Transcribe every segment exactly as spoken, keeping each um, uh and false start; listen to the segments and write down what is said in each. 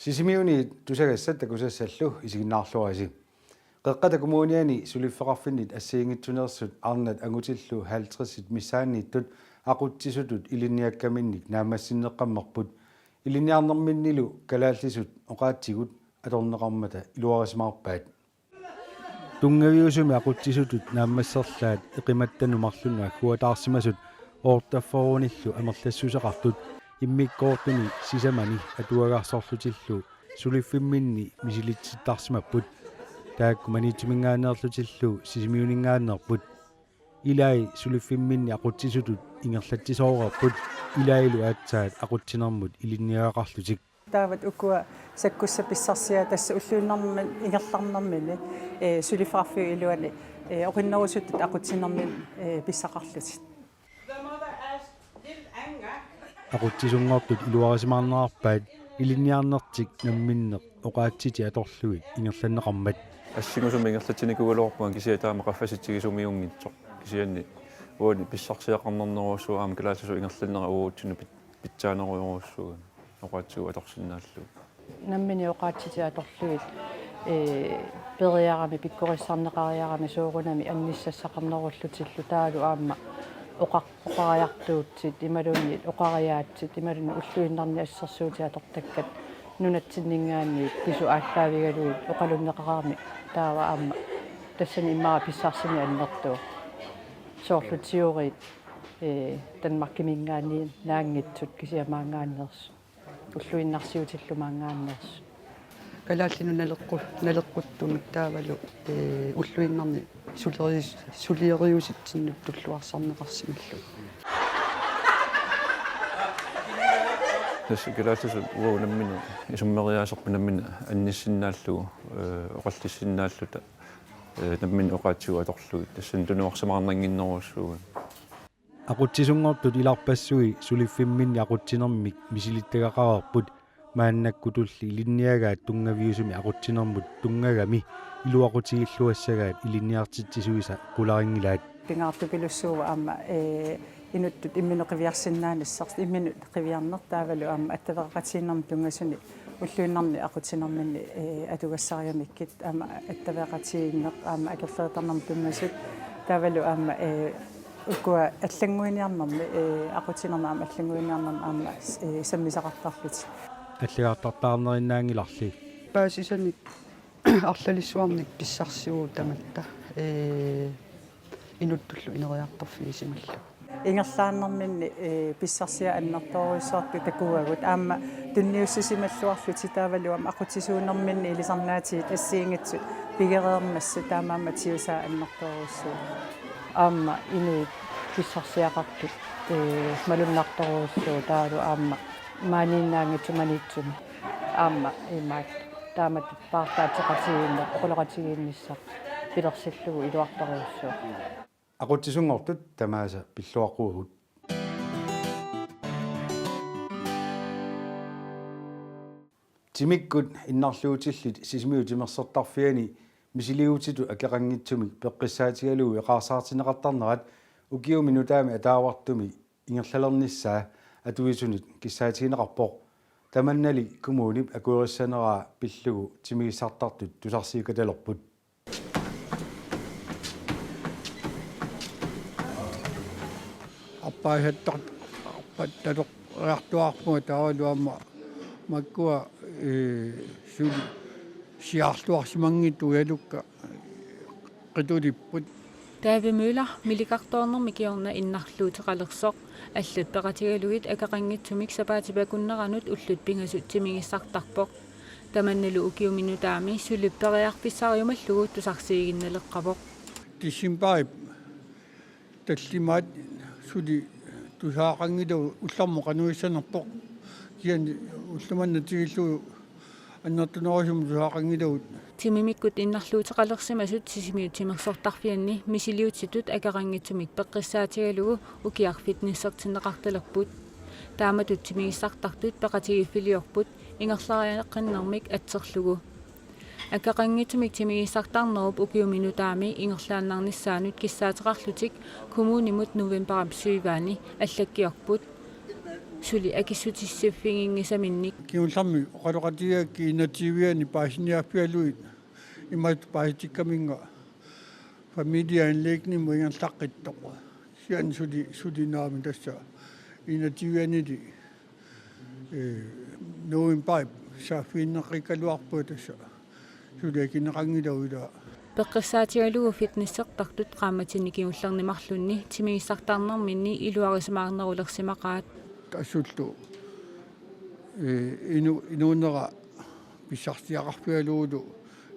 Sisimiuni tusagassat takusassallu isiginnaarluarisi. Qeqqata Kommuniani suliffeqarfinnit assigiinngitsuneersut arnat angutillu halvtredsit missaanniittut aqutsisutut ilinniakkaminnik naammassinneqqammerput, ilinniarnerminnilu kalaallisut oqaatsigut atorneqarmata iluarisimaarpaat. Tunngaviusumi aqutsisutut naammasserlaat eqimattanut marlunnik agguataarsimasut oortaffoorunillu amerlassuseqartut immikkoortuni sisamani atuagarsorlutillu suliffimminni misilitsittarsimapput. Taakku Maniitsuminngaanneerlutillu Sisimiuninngaanneerput. Ilai suliffimminni aqutsisutut ingerlatsisooreerput, ilailu aatsaat aqutsinermut ilinniagaqarlutik. Taavat ukua sakkussat pissarsiaat tassa ulluinnarni ingerlanermini, ee, suliffeqarfiup iluani, ee, oqinnerusuttut aqutsinermini, ee, pissaqarlutik. Aqutsisunngortut iluarisimaarnerarpaat ilinniarnertik namminneq oqaatsitik atorlugit ingerlanneqarmat. Assingusumik ingerlatsinikuugaluarpunga kisianni taama qaffasitsigisumiunngitsoq. Kisianni uani pissarsiaqarnernerujussuuvoq aamma kalaallisut ingerlannerat uagutsinnut pit-, pitsaanerujorujussuuvoq. Oqaatsigut atorsinnaallugu. Namminneq oqaatsitik atorlugit, ee, periarami pikkorissarneqariarami soorunami annissassaqarnerullutillu taavalu aamma oqa-, oqariartuutsit imaluunniit oqariaatsit imaluunniit ulluinnarni assersuutit atortakkat nunatsinninngaanniit pisut aallaavigalugit oqalunneqarami taava aamma tassani immaqa pissarsineq annertuvoq. Soorlu teoriit, ee, Danmarkiminngaanniit naanngitsut kisianni maanngaanneersut. Ulluinnarsiutillu maanngaanneersut. Kalaallinut naleqqu-, naleqquttumik taavalu, ee, ulluinnarni sulieri-, sulieriusitsinnut tulluarsarneqarsimallugu. Tassa kalaallisut uagut namminneq isummeriaaserput namminneq annissinnaallugu, ee, oqallissinnaalluta, ee, namminneq oqaatsigut atorlugit. Tassani tunuarsimaarnannginnerujussuuvoq. Aqutsisunngortut ilarpassui suliffimminni aqutsinermik misilittagaqareerput, maannakkutulli ilinniagaat tunngaviusumi aqutsinermut tunngagami iluaqutigilluassagaat ilinniartitsisuisa qularinngilaat. Pingaartupilussuuvoq aamma, ee, inuttut imminut qiviarsinnaanissaq, imminut qiviarneq taavalu aamma attaveqaqatigiinnermut tunngasuni ulluinnarni aqutsinerminni, ee, atugassariamikkit aamma attaveqaqatigiinneq aamma akerlilertarnermut tunngasut taavalu aamma, ee, ukua allannguiniarnermi, ee, aqutsinermi aamma allannguiniarnermi aamma, ee, sammisaqartarlutik. Allagartartaarnerinnaanngilarli. Paasisanik arlalissuarnik pissarsivugut tamatta, ee, inuttullu ineriartorfigisimallugu. Ingerlaannerminni, ee, pissarsiat annertoorujussuartut takuagut aamma tunniussisimallorlutik taavalu aamma aqutsisuunerminni ilisarnaatitit assigiinngitsut pigereermassuk taamaammat tigusaat annertoorujussuuvoq. Aamma inuit pissarsiaqartut, ee, malunnartorujussuuvoq taavalu aamma maaniinnaanngitsoq Maniitsumi. Aamma imaattoq taamatut paarlaateqatigiinneq oqaloqatigiinnissaq pilersillugu iluartorujussuuvoq. Aqutsisunngortut tamaasa pilluaqquagut. Timikkut innarluutillit Sisimiut timersortarfianni misiliutitut akeqanngitsumik peqqissaatigalugu eqaarsaartinneqartarnerat ukiumi nutaami ataavartumi ingerlalernissaa atuisunut kissaatigineqarpoq. Tamannali kommunip akuerissaneraa pillugu timigissartartut tusarsiukatalerput. Arpaasattar-, arpattaloq-, -riartuaarpunga taavalu aamma makkua, ee, suli siaarluarsimanngitsut ujalukka qitulipput. David Møller, milikartoornermi kingorna innarluuteqalersoq, allat peqatigalugit akeqanngitsumik sapaatip akunneranut ullut pingasut timigissartarpoq. Tamannalu ukiumi nutaami suli periarfissariumallugu tusarsiiginnaleqqavoq. Decembarip tallimaat suli tusaaqanngilagut, ullormut qanoq issanerpoq. Kisianni ulloq manna tikillugu annertunerusumik tusaaqanngilagut. Timimikkut innarluuteqalersimasut Sisimiut timersortarfianni misiliutitut akeqanngitsumik peqqissaatigalugu ukiarfik nissertinneqartalerput. Taamatut timigissartartut peqatigiiffiliorput ingerlariaqqiinermik atserlugu. Akeqanngitsumik timigissartarnerup ukiumi nutaami ingerlaannarnissaanut kissaateqarlutik kommunimut novembarip syvianni allakkiorput. suli akissutissiffiginngisaminnik. Kingullermik oqaloqatigigakkit enogtyve-anni paasiniaaffigalugit imatut paasitikkaminnga familieanlægimut ingerlaqqittoq. Kisianni suli, suli naamik tassa enogtyve-annili, eh, novembarip saaffiginneqqikkaluarpunga tassa. Suli akineqanngilagut ilaa. Peqqissaatigalugu fitnessertartut qaammatini kingullerni marlunni timigissartarnerminni iluarisimaarnerulersimaqaat. Tassullu, eh, inu-, inuunera pissarsiaqarfigalugulu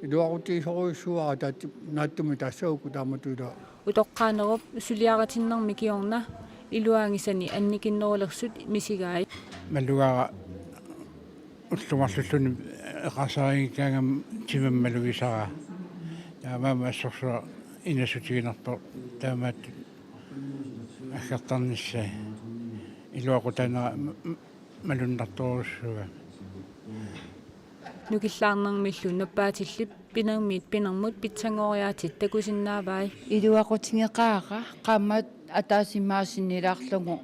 iluaqutigisorujussuuara taat-, naatsumik tassa uku taamatut ilaa. Utoqqaanerup suliaritinnermi kingorna iluaagisani annikinnerulersut misigaat. Malugaara ullut marlulluni eqaasariinngikkaangama timimik malugisaraa. Taamaammat assorsuaq inassutiginerpoq taamaattut aggertarnissaat. Iluaqutaanera m-, m-, malunnartorujussuugami. Nukillaarnermillu nappaatillit pinermiit pinermut pitsanngoriaatsit takusinnaavai. Iluaqutigeqaara qaammat ataasimaat sinnilaarlugu,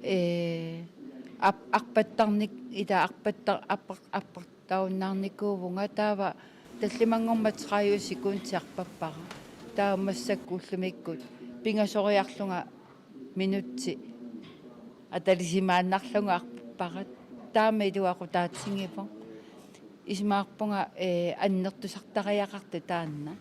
ee, ap-, arpattarnik-, ila arpattar-, arpa-, arpattaunnaarnikuuvunga, taava tallimanngormat tredive sekundit arpappara. Taava massakkut ullumikkut pingasoriarlunga minutsi atalisimaannarlunga arpappara. Taama iluaqutaatigivoq. Isumaqarpunga, ee, annertusartariaqartoq taanna.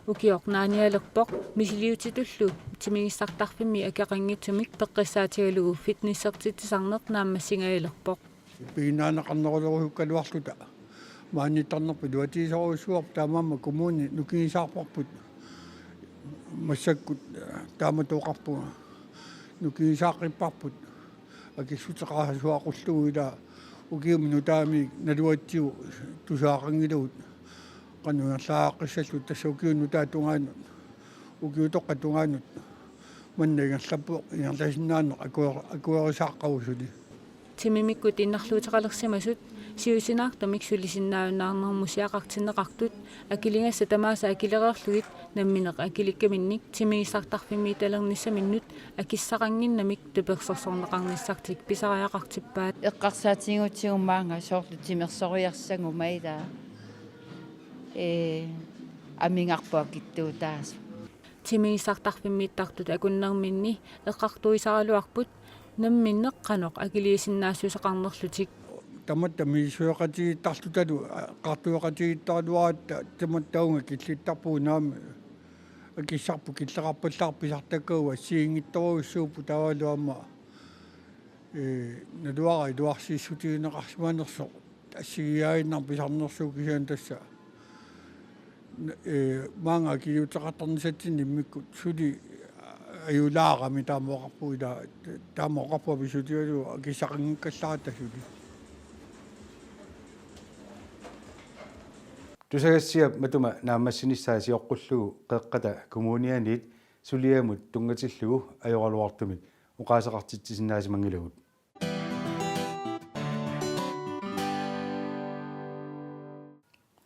Ukioq naanialerpoq misiliutitullu timigissartarfimmi akeqanngitsumik peqqissaatigalugu fitnessertitsisarneq naammassigajalerpoq. Piginnaaneqarnerulerusukkaluarluta maaniittarnerput iluatigisorujussuuarput, taamaammat kommuni nukigisaarparput. Massakkut, eh, taamatut oqarpunga. Nukigisaaqqipparput. Akissuteqarasuaqullugu ilaa ukiumut nutaamik nalugatsigu tusagaqanngilagut. Qanoq ingerlaaqqissalluta tassa ukiup nutaap tungaanut. Ukiutoqqap tungaanut. Manna ingerlappoq ingerlasinnaaneq akuer-, akuerisaaqqavoq suli. Timimikkut innarluuteqalersimasut siusinaartumik sulisinnaajunnaarnermusiaqartinneqartut akiligassat tamaasa akilereerlugit nammineq akilikkaminnik timigissartarfimmiittalernissaminnut akissaqannginnamik tapersersorneqarnissartik pisariaqartippaat. Eqqarsaatigigutsigu maanga soorlu timersoriassaguma ilaa, ee, amigarput akitsuutaasoq. Timigissartarfimmiittartut akunnerminni eqqartuisaraluarput namminneq qanoq akiliisinnaassuseqarnerlutik. Tamatta misissueqatigiittarlutalu, eqqartueqatigiittaraluaratta tamatta uunga killittarpugut naamik akissarput killeqarpallaarpoq pisartakkagut assigiinngitsorujussuupput taavalu aamma, ee, naluara iluarsiissutigineqarsimanersoq assigiiaaginnarpoq pisarnersugut kisianni tassa, ee, maanga akiliuteqartarnissatsinni immikkut suli ajulaarami taama oqarpunga ilaa, taama oqarpunga pisutigalugu akissaqanngikkallaaratta suli. Tusagassiap matuma naammassinissaa sioqqullugu Qeqqata Kommunianiit suliamut tunngatillugu ajoraluartumik oqaaseqartitsisinnaasimanngilakka.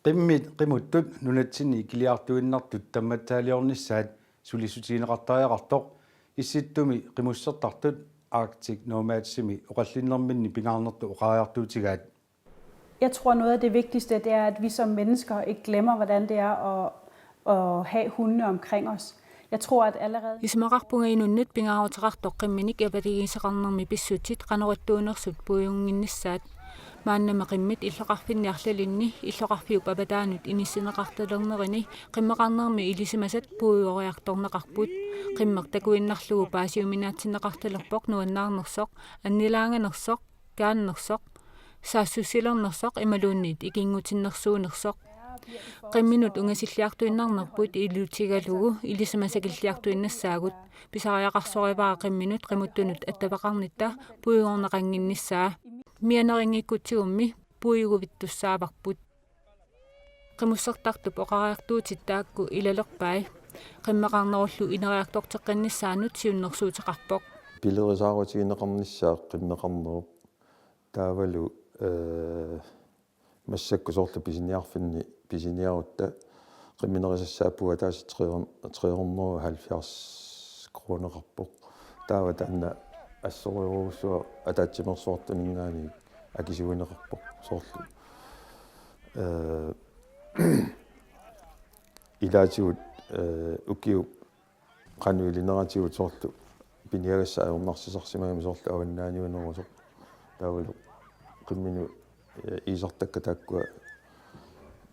Qimmit qimuttut nunatsinni ikiliartuinnartut tammatsaaliornissaat sulissutigineqartariaqartoq Issittumi Qimussertartut Arctic Nomadsimi oqallinnerminni pingaarnertut oqariartuutigaat. Jeg tror, noget af det vigtigste, det er, at vi som mennesker ikke glemmer, hvordan det er at, at have hundene omkring os. Jeg tror, at allerede Isumaqarpunga inunnut pingaaruteqartoq qimminik avatangiiseqarnermi pissutsit qanoq ittuunersut puigunnginnissaat. Maannami qimmit illoqarfinni arlalinni illoqarfiup avataanut inissinneqartalernerini qimmeqarnermi ilisimasat puigoriartorneqarput. Qimmeq takuinnarlugu paasiuminaatsinneqartalerpoq nuannaarnersoq, annilaanganersoq, kaannersoq, saassussilernersoq imaluunniit ikinngutinnersuunersoq. Qimminut ungasilliartuinnarnerput ilutigalugu ilisimasakilliartuinnassaagut. Pisariaqarsorivara qimminut qimuttunut attaveqarnitta puigorneqannginnissaa. Mianerinngikkutsigu puiguvittussaavarput. Qimussertartup oqariartuutit taakku ilalerpai. Qimmeqarnerullu ineriartorteqqinnissaanut siunnersuuteqarpoq. Pilerisaarutigineqarnissaa qimmeqarnerup taavalu, ee, massakkut soorlu pisiniarfinni pisiniarutta qimminerisassaappugut ataaseq tre hundrede og halvfjerds kroneqarpoq. Taava taanna Assorujussuaq ataatsimeersuartuninngaanniit akisuineqarpoq soorlu. Ee, ilaatigut, ee, ukiup qanoq ilineratigut soorlu piniagassat ajornarsisarsimagami soorlu avannaaniunerusoq. Taavalu qimminut, ee, iisartakkat taakkua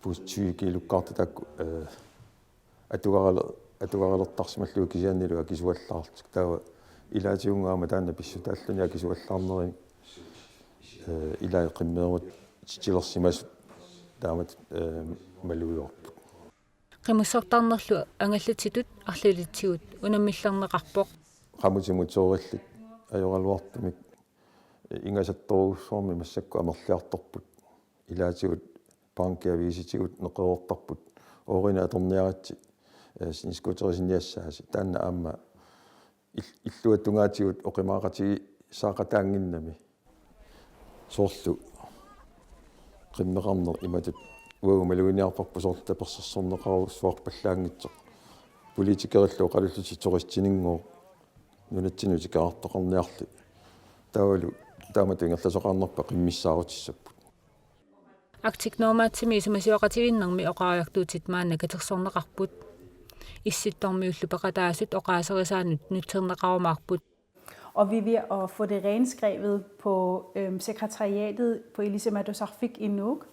puussivikiilukkaartut taakku, ee, atugarale-, atugaralertarsimallugit kisiannilu akisuallaarlutik. Taava ilaatigut aamma taanna pissutaalluni akisuallaarneri, ee, ilai qimmeerutsitsilersimasut taamatut, ee, malugivarput. Qimussertarnerlu angallatsitut arlalitsigut unammillerneqarpoq. Qamutimut soorillit ajoraluartumik ingasattorujussuarmik massakkut amerliartorput. Ilaatigut banki aviisitigut neqeroortarput. Oorina atorniaritsi, ee, snescooterisinniassaasi. Taanna aamma il-, illuatungaatigut oqimaaqatigiissaaqataannginnami. Soorlu qimmeqarneq imatut uagut maluginiarparput soorlu tapersersorneqarujussuarpallaanngitsoq. Politikerillu oqalullutik turistininngooq nunatsinnut tikeraartoqarniarli. Taavalu taamatut ingerlasoqarnerpaat qimmissaarutissapput. Arctic Nomadsimi isumasioqatigiinnermi oqariartuutit maanna katersorneqarput. Issittormiullu peqataasut oqaaserisaannut nutserneqarumaarput. Og vi er ved at få det renskrevet på, øhm, sekretariatet på Ilisimatusarfik i Nuuk.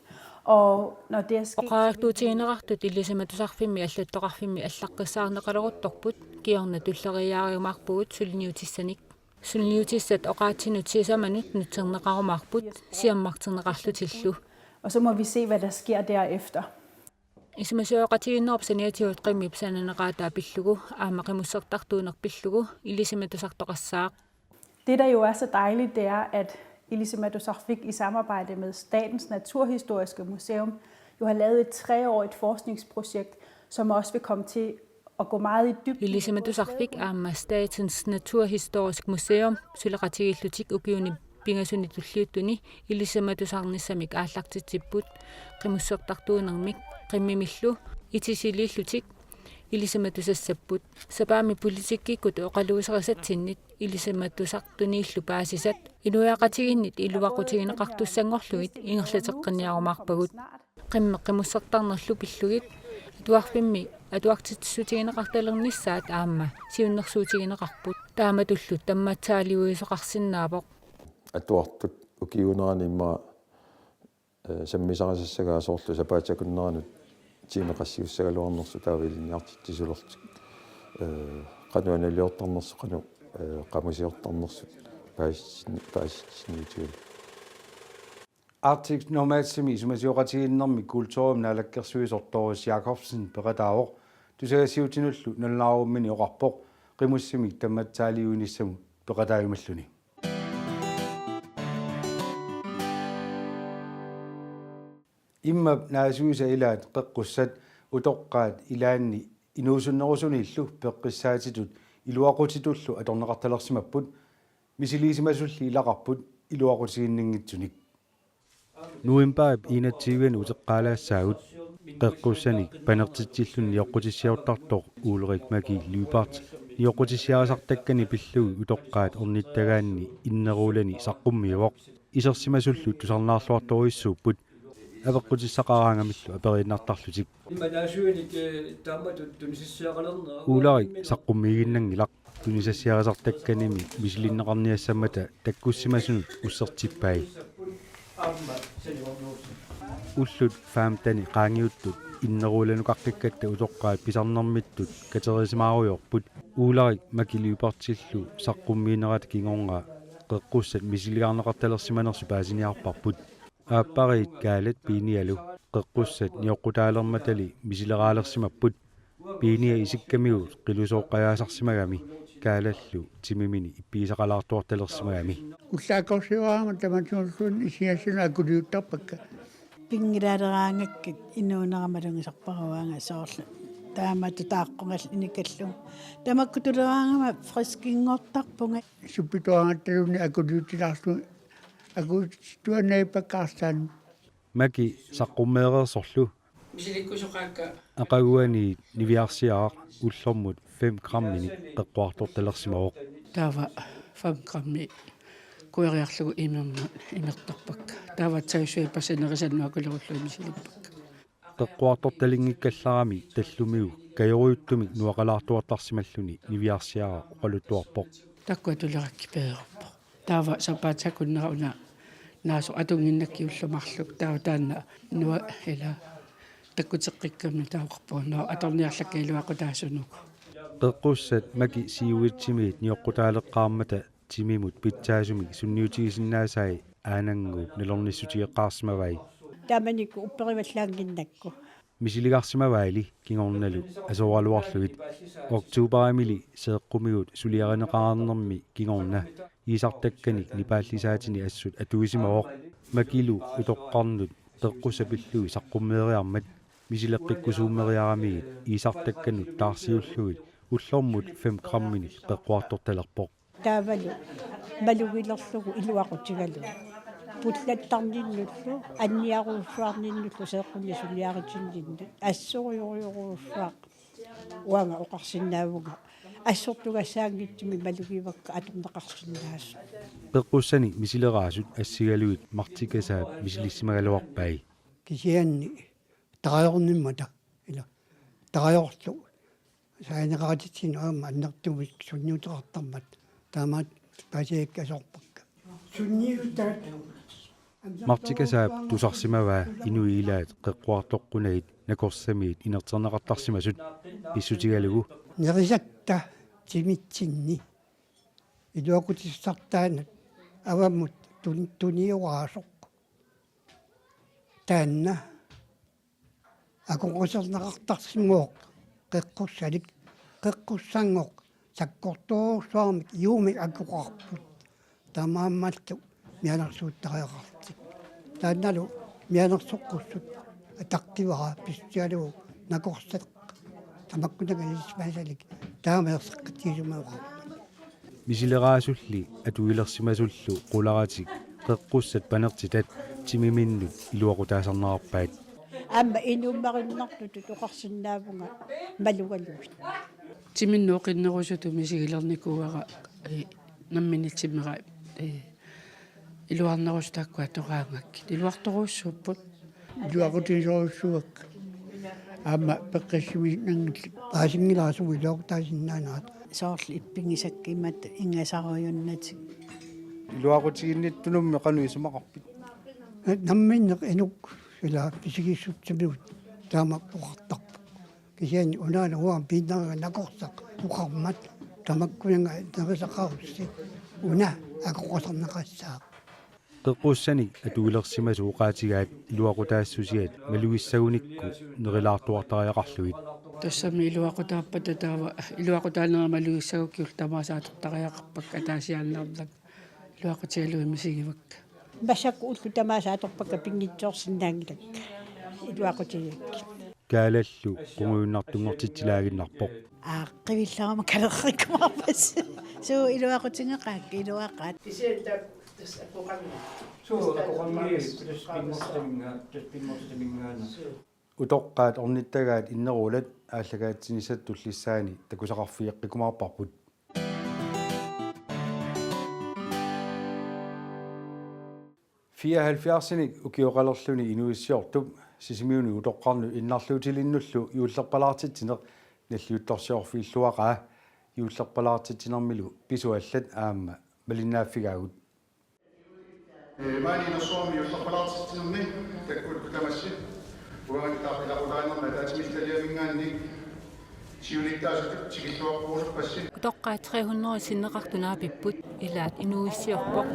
Og når det er sket, så vil vi Oqariartuutigineqartut Ilisimatusarfimmi allattoqarfimmi allaqqissaarneqaleruttorput, kingorna tulleriiaariumaarpugut suliniutissanik. Suliniutissat oqaatsinut sisamanut nutserneqarumaarput, siammarterneqarlutillu. Og så må vi se, hvad der sker derefter. Isumasioqatigiinnerup saniatigut qimmip sananeqaataa pillugu aamma qimussertartuuneq pillugu ilisimatusartoqassaaq. Det, der jo er så dejligt, det er, at Ilisimatusarfik i samarbejde med Statens Naturhistoriske Museum jo har lavet et treårigt forskningsprojekt, som også vil komme til at gå meget i dybden. Ilisimatusarfik aamma Statens Naturhistorisk Museum suleqatigiillutik ukiuni pingasuni tulliuttuni ilisimatusarnissamik aallartitsipput, qimussertartuunermik qimmimillu itisiliillutik ilisimatusassapput. Sapaammi politikkikkut oqaluuserisatsinnit ilisimatusartuniillu paasisat inuiaqatigiinnit iluaqutigineqartussanngorlugit ingerlateqqinniarumaarpagut. Qimmeq qimussertarnerlu pillugit atuarfimmi atuartitsissutigineqartalernissaat aamma siunnersuutigineqarput. Taamatullu tammatsaaliuisoqarsinnaavoq. Atuartut ukiuunerani immaqa, ee, sammisarisassagaat soorlu sapaatip akunneranut tiimi qassiussagaluarnersut taava ilinniartitsisulerlutik. Ee, qanoq analiortarnersut, qanoq, ee, qamusiortarnersut paasitsin-, paasitsinniutigalugu. Arctic Nomadsimi isumasioqatigiinnermi kulturimik naalakkersuisoq Doris Jakobsen peqataavoq tusagassiutinullu nalunaarummini oqarpoq qimussimik tammatsaaliuinissamut peqataajumalluni. Immap naasuisa ilaat qeqqussat utoqqaat ilaanni inuusunnerusuniillu peqqissaatitut iluaqutitullu atorneqartalersimapput misiliisimasulli ilaqarput iluaqutiginninngitsunik. Novembarip enogtyve-ani uteqqaalaassaagut. Qeqqussanik panertitsilluni nioqqutissiortartoq Ulrik Maki Lyberth nioqqutissiarisartakkani pillugit utoqqaat ornittagaanni inneruulani saqqummiivoq. Isersimasullu tusarnaarluartorujussuupput. Apeqqutissaqaraangamillu aperiinnartarlutik. Ima naasuinik, eh, taamatut tunisassiaqalernera. Ulrik saqqummiiginnanngilaq. Tunisassiarisartakkanimi misilinneqarniassammata takkussimasunut ussertippai. Ullut femten qaangiuttut inneruulanukaqqikkatta utoqqaat pisarnermittut katerisimaarujorput. Ulrik Maki Lyberthillu saqqummiinerata kingorna qeqqussat misiligarneqartalersimanersut paasiniarparput. Aappariit Kaalat Piinialu qeqqussat nioqqutaalermatali misileraalersimapput. Piinia isikkamigut qilusooqqajaasarsimagami Kaalallu timimini ippigisaqalaartuartalersimagami. Ullaakkorsiuarama tamatiulluun isiassunut akuliuttarpakka. Pinngilaaleraangakkit inuunera malugisarparuanga soorlu. Taamatut taaqqungallu inikallugu. Tamakku tuleraangama friskinngortarpunga. Suppituaangattaluni akuliutilaarlugu akuutituannaipakkaarsaanut. Maki saqqummeereersorlu. Misilikkusoqaakka. Aqaguani niviarsiaraq ullormut fem gramminik qeqquartortalersimavoq. Taava Fem grammi kueriarlugu imermut imertarpakka. Taava sajussui passanerisannut akulerullugit misilippakka. Qeqquartortalinngikkallarami tallumiuk kajorujuttumik nuaqalaartuartarsimalluni niviarsiaraq oqaluttuarpoq. Takkua tulerakkit peerpoq. Taava sapaatip akunnera una naasoq atunnginnakku ullut marluk. Taava taanna nua ila takkuteqqikkamik taava oqarpunga: Nå, atorniarlakka iluaqutaasunuku. Qeqqussat Maki Siuitsimiit nioqqutaaleqqaarmata timimut pitsaasumik sunniutigisinnaasai aanannguup nalornissutigeqqaarsimavai. Taamanikkut upperivallaannginnakku. Misiligarsimavaali kingornalu asoraluarlugit. Oktoberimili seeqqumigut suliarineqarnermi kingorna iisartakkanik nipaallisaatini assut atuisimavoq. Makilu utoqqarnut qeqqussat pillugit saqqummeeriarmat misileqqikkusuummeriaramigit iisartakkanut taarsiullugit ullormut fem gramminik qeqquartortalerpoq. Taavalu malugilerlugu iluaqutigalugu. Pullattarninnullu, anniarujussuarninnullu seeqqunni suliaritinninnut. Assorujorujussuaq uanga oqarsinnaavunga. Assortugassaanngitsumik malugivakka atorneqarsinnaasut. Qeqqussanik misileraasut assigalugit Marti Kasaap misilissimagaluarpai. Kisianni tarajornimmata, ila, tarajorlu saaneqaatitsinnut aamma annertuumik sunniuteqartarmat taamaat paasiakka asoorpakka. Sunniuttaat. Marti Kasaap tusarsimavaa inuit ilaat qeqquartoqqunagit nakorsamiit inerterneqartarsimasut pissutigalugu. Nerisatta timitsinni iluaqutissartaanut avammut tun-, tunioraasoq. Taanna akoqaserneqartarsimavoq qeqqussalik, qeqqussanngooq sakkortoorujussuarmik juumik akoqarput. Taamaammallu mianersuuttariaqarlutik. Taannalu mianersoqqussut ataqqivara pissutigalugu nakorsaq tamakkunannga ilisimasalik taama erseqqittigisimavarput. Misileraasulli atuilersimasullu qularatik qeqqussat panertitat timiminnut iluaqutaasarnerarpaat. Aamma inummarinnartutut oqarsinnaavunga malugalugit. Timinnut oqinnerusutut misigilernikuuara, eh, nammineq timera, eh, iluarnerusut taakkua atoraangakkit. Iluartorujussuupput. Iluaqutigisorujussuuakka. Aamma peqqissuinnanngillat. Paasinngilara sumut iluaqutaasinnaanerat. Soorlu ippigisakka imatut ingasarujunnatik. Iluaqutiginnittunummi qanoq isumaqarpit? Namminneq inuk ila pisigissutsimigut taama oqartarpoq. Kisianni unaana uanga piinnariga nakorsaq oqarmat tamakkunannga nerisaqarussi una akoqaserneqassaaq. Qeqqussanik atuilersimasut oqaatigaat iluaqutaassusiat malugissagunikku nerilaartuartariaqarlugit. Tassami iluaqutaappata taava iluaqutaanera malugissagukkit ullut tamaasa atortariaqarpakka ataasiaannarnak. Iluaqutigalugit misigivakka. Massakkut ullut tamaasa atorpakka pinngitsoorsinnaanngilakka. Iluaqutigakkit. Kaalallu qungujunnartunngortitsilaaginnarpoq. Aa, qivillarama kalerrikkumaarpassi. Suu, iluaqutigeqaakka, iluaqaat. Kisianni tassa akoqanngilaq. Suu, akoqanngilaq, tassa pinngortitaminngaa-, tassa pinngortitaminngaanniit. Utoqqaat ornittagaat inneruulat aallakaatitsinissatut tullissaani takusaqarfigeqqikkumaarparput. Fireoghalvfjerdsinik ukioqalerluni inuuissiortup Sisimiuni utoqqarnut innarluutilinnullu juullerpalaartitsineq nalliuttorsiorfigilluaqaa. Juullerpalaartitsinermilu pisut allat aamma malinnaaffigaagut. Ee, maani Narsarsuarmi juullerpalaartitsinermi takkukkut tamassi uanga taarpilaqutaanermi ataatsimiititaliaminngaanniit siulittaasutut tikilluaqquusuppassi. Utoqqaat tre hundrede sinneqartut naapipput, ilaat inuuissiorpoq.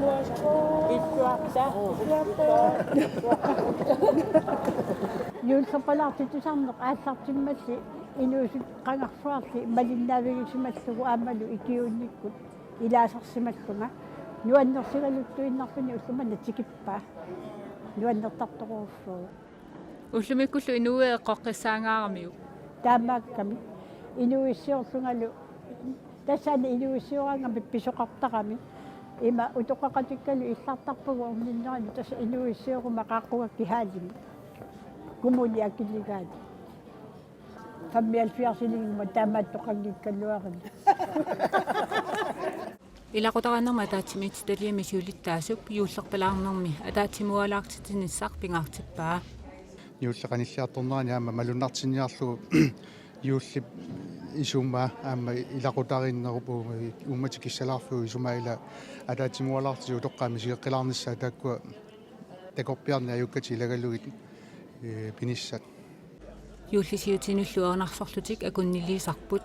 Juullerpalaartitsisarneq aallartimmalli inuusut qangarsuarli malinnaavigisimallugu aammalu ikiuinnikkut ilaasarsimallunga. Nuannersigaluttuinnarluni ullumimut tikippaa. Nuannertartorujussuuvoq. Ullumikkullu inuiaat eqqoqqissaangaaramiuk. Taamaakkami inuuissiorlungalu, tassani inuuissioraangami pisoqartarami. Ima utoqqaqatikkalu illartarpagut orninnerani tassa inuuissioruma qaaqqugakkit haalimi. Kommuni akiligaat. Femoghalvfjerdsilinnguama taamaattoqanngikkaluarluni. Ilaqutariinnermi ataatsimiititaliami siulittaasup juullerpalaarnermi ataatsimuualaartitsinissaa pingaartippaa. Juulli qanilliartornerani aamma malunnartinniarlugu juullip isumaa aamma ilaqutariinnerup uummatit kissalaarfiup isumaa ila ataatsimuualaartitsisut utoqqaat misigeqqilaarnissaat taakkua takorpiarneq ajukkatik ilagalugit, ee, pinissat. Juullisiutinullu erinarsorlutik akunniliisarput.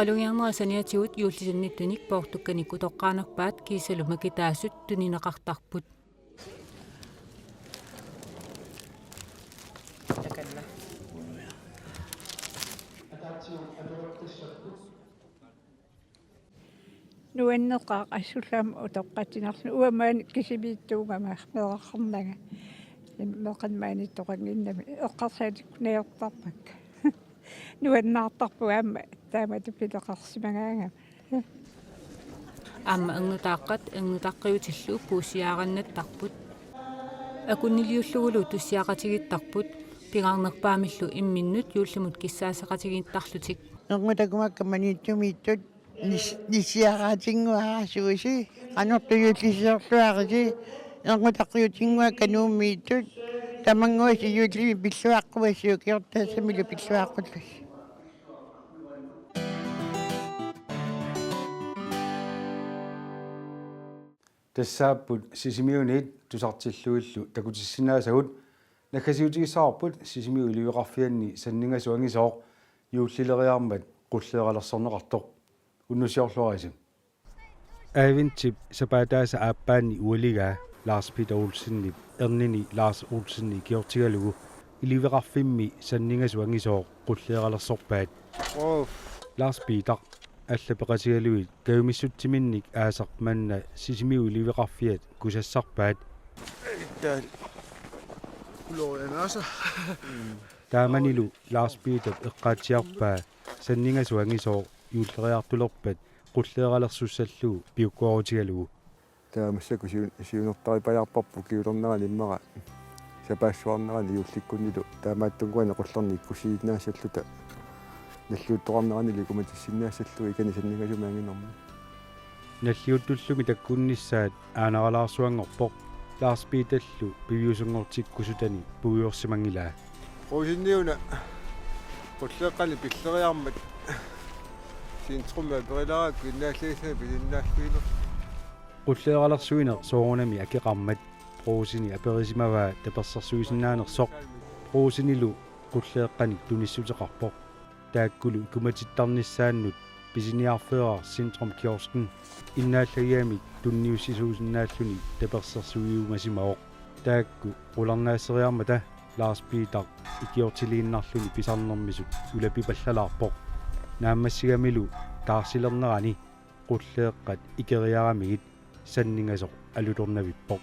Qalugiarnera saniatigut juullisannittunik poortukkanik utoqqaanerpaat kiisalu makitaasut tunineqartarput. Nuanneqaaq assullu aamma utoqqatsinerlu uanga maani kisimiittuugama meeraqarnanga. Meeqqat maaniittoqannginnami eqqarsaatikka najortarpakka. Nuannaartarpunga aamma taamatut pileqarsimagaangama. Aamma ernutaaqqat ernutaqqiutillu puussiaarannattarput. Akunniliullugulu tussiaqatigiittarput, pingaarnerpaamillu imminnut juullimut kissaassaqatigiittarlutik. Ernutakumaakka maaniittumiittut nis-, nissiaqaatinnguarasuusi, qanortujuullisiorluarisi, ernutaqqiutinnguakka Nuummiittut, tamannguasi juullimi pilluaqquasi ukiortaassamilu pilluaqqullusi. Tassaapput Sisimiuniit tusartillugillu takutissinnaasagut. Naggasiutigissavarput Sisimiut iliveqarfianni Sanningasoq Angisooq juullileriarmat qulleeralersorneqartoq. Unnussiorluarisi. Adventip sapaataasa aappaanni ualigaa Lars Peter Olsenip ernini Lars Olsen ikiortigalugu iliveqarfimmi Sanningasoq Angisooq qulleeralersorpaat. Uff. Lars Peter, alla peqatigalugit kajumissutsiminnik aasaq manna Sisimiut iliveqarfiat kusassarpaat. Taal. Ulorianaasa. Taamanilu Lars Peterip eqqaatsiarpaa Sanningasoq Angisooq juulleriartulerpat qulleeralersussallugu piukkuarutigalugu. Taava massakkut siu-, siunertaripajaarparput ukiulernerani immaqa sapaassuarnerani juullikkunnilu taamaattunnguanik qullernik ikkussiinnaassalluta nalliuttoqarneranilu ikumatissinnaassallugu ikani Sanningasumik anginermut. Nalliuttullumi takkunnissaat aanaralaarsuanngorpoq Lars Peterlu piviusunngortikkusutani puigorsimanngilaa. Roseniuna qulleeqqani pilleriarmat centrumimi aperilaarakkit innaallagissanik pisinnaallugillu. Qulleeralersuineq soorunami akeqarmat Roseni aperisimavaa tapersersuisinnaanersoq. Rosenilu qulleeqqanik tunissuteqarpoq. Taakkulu ikumatittarnissaannut pisiniarfeeraq Centrum Kiosken innaallagigamik tunniussisuusinnaalluni tapersersuiumasimavoq. Taakku qularnaasseriarmata Lars Peter ikiortiliinnarluni pisarnermisut ulapipallalaarpoq. Naammassigamilu taarsilernerani qulleeqqat ikeriaramigit Sanningasoq alutornavippoq.